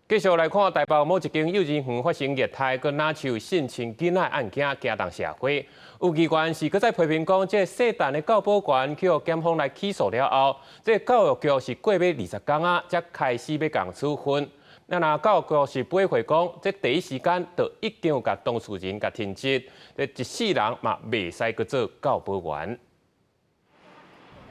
繼續來看台北某一間幼兒園發生虐待佮濫授性侵囡仔案件，驚動社會。有議員是閣再批評講，這個聖誕的教保員去予檢方來起訴了後，這個教育局是過欲20工仔，才開始欲共處分。那若教育局是回應講，這第一時間就已經有共當事人共停職，這一世人嘛袂使閣做教保員。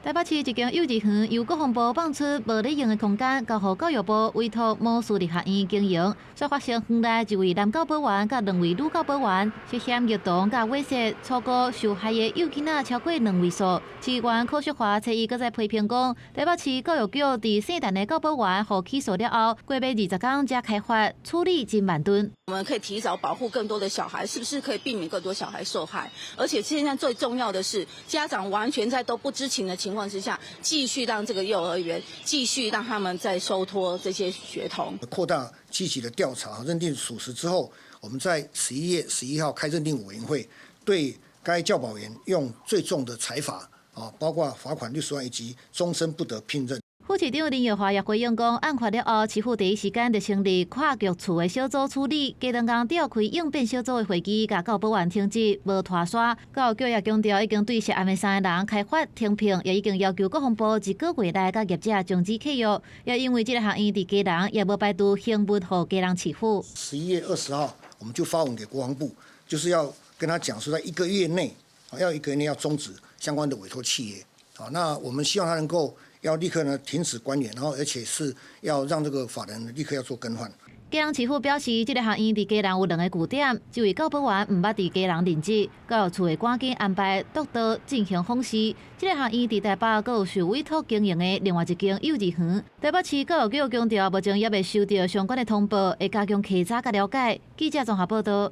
台北市一間幼兒園由國防部放出無咧用的空間，交予教育部委託某私立學院經營，煞發生園內一位男教保員佮兩位女教保員涉嫌虐童佮猥褻，粗估受害的幼囡仔超過兩位數。市議員柯淑華初一閣再批評講，台北市教育局佇聖誕的教保員予起訴了後，過欲20工才開罰，處理真慢鈍。我們可以提早保護更多的小孩，是不是可以避免更多小孩受害？而且現在最重要的是，家長完全在都不知情的情況之下，繼續讓這個幼兒園繼續讓他們在收托這些學童。擴大積極的調查，認定屬實之後，我們在11月11號開認定委員會，對該教保員用最重的裁罰，啊，包括罰款60萬以及終身不得聘任。副市長林耀華也回應講，案發了後，市府第一時間就成立跨局處的小組處理，隔兩工召開應變小組的會議，共教保員停職，無拖沙。教育局也強調，已經對涉案的三個人開罰停聘，也已經要求國防部一個月內佮業者終止契約。也因為這個學院佇基隆，也無排除刑物予基隆市府。 11月20號，我們就發文給國防部，就是要跟他講說，在一個月內，要一個月內要終止相關的委託契約。啊，那我們希望他能夠要立刻呢停止關聯，然後而且是要讓這個法人立刻要做更換。基隆市府表示，這個學院佇基隆有兩個據點，這位教保員毋捌佇基隆任職，教育處會趕緊安排督導進行訪視。這個學院佇台北閣有受委託經營的另外一間幼兒園。台北市教育局強調，目前猶未收到相關的通報，會加強稽查佮了解。記者綜合報道。